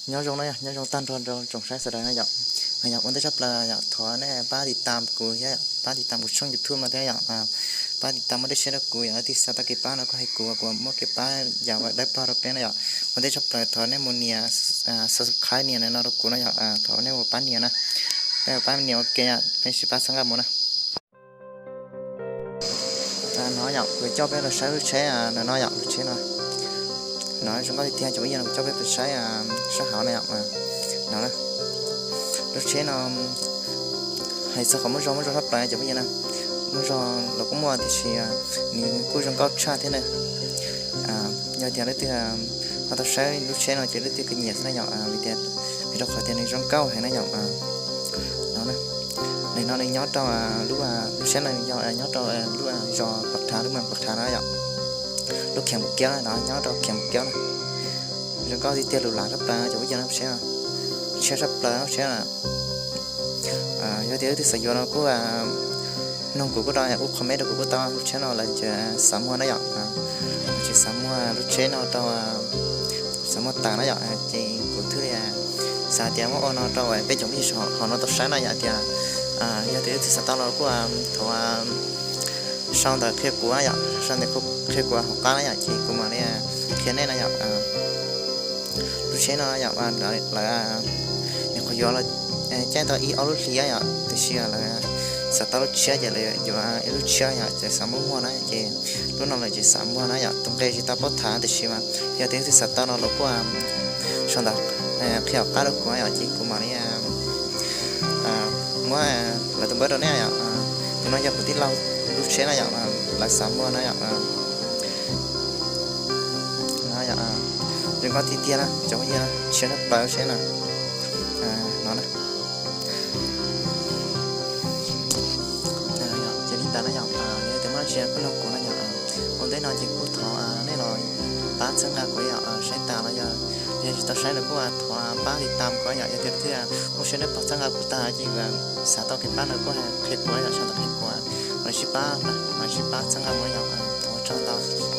Nyob zoo na yom, nyob zoo tag nrho rau tsoom saib sawv daws na yom. Yog ua ntej tshaj plaws yom, thov nej pab tiv tam kuv thiab, pab tiv tam kuv tshooj YouTube no thiab yom. Pab tiv tam muab dej siab rau kuv yom, leej twg xav tau kev pab no kuj hais kuv, kuv muab kev pab yam dawb paug rau peb na yom. Ua ntej tshaj plaws thov nej mus nias subscribe nias no rau kuv na yom, thov nej mus pab nias na. Peb pab nias ua ke yom, peb sib pab txhawb nqa mus na. No yom, kuv coj peb los saib lub tsheb no yom, lub tsheb no. No zoo nkauj tiag tiag cov phooj ywg, kuv coj peb los saib sab hauv na yom. No, lub tsheb no hais txog qhov muaj zog, muaj zog tshaj plaws cov phooj ywg na. Muaj zog los kuj muaj tiam sis nws kuj zoo nkauj tshaj thiab na. Yog tias leej twg ho tau saib lub tsheb no ces leej twg kuj nyiam xwb na yom, vim tias, vim rau qhov tias nws zoo nkauj heev na yom. No, nim no nws nyob rau lub, lub tsheb no nyob rau lub zos Pov Thav, lub moos Pov Thav no yom. Lub Khiav Mus Kiab no, nyob rau Khiav Mus Kiab na. Zoo nkauj tiag tiag, lus lam tshaj plaws cov phooj ywg, lub tsheb no tshiab tshaj plaws lub tsheb no. Yog tias leej twg xav yuav no kuj nug kuv kuj tau, kuj comment rau kuv kuj tau, lub tsheb no lawv ces xav muag na yom. Lawv ces xav muag lub tsheb no rau, xav muag tas na yom, ces kuv thiaj li xav tias muab ua no rau peb cov phooj ywg hauv no tau saib na yom, tias yog tias leej twg xav tau los kuj thov sau ntawv qhia kuv yom, sau ntawv qhia kuv hauv qab na yom, ces kuv mam li qhia nej na yom. Lub tsheb no yom, lawv nyuam qhuav yuav los caij tau ib ob lub hlis yom, tiam sis lawv xav tau lub tshiab ces lawv yuav ib lub tshiab yom, ces xav muab muag na ces lub no lawv ces xav muag na yom, tus nqe tsis tau paub tham tiam sis mas yog tias leej twg xav tau no los kuj sau ntawv qhia hauv qab rau kuv yom, ces kuv mam li muab lawv tus npawb rau nej yom. Tus no yog kuv tij laug lub tsheb na yom, lawv xav muag na yom. Zoo nkauj tiag tiag na cov phooj ywg, tshiab tshaj plaws lub tsheb na. No na. Ces li ntawd na yom, yog tias muaj dab tsi kuj nug kuv na yom. Ua ntej no ces kuj thov nej los pab txhawb nqa kuv yom, saib tas los yog, yog tsis tau saib los kuj thov pab tiv tam kuv yom, yog tias leej twg muaj siab dawb paug txhawb nqa kuv tag ces xav tau kev pab no kuj qhia kuv yom, sau ntawv qhia kuv, mam li sib pab, mam li sib pab txhawb nqa mus yom, ua tsaug ntau.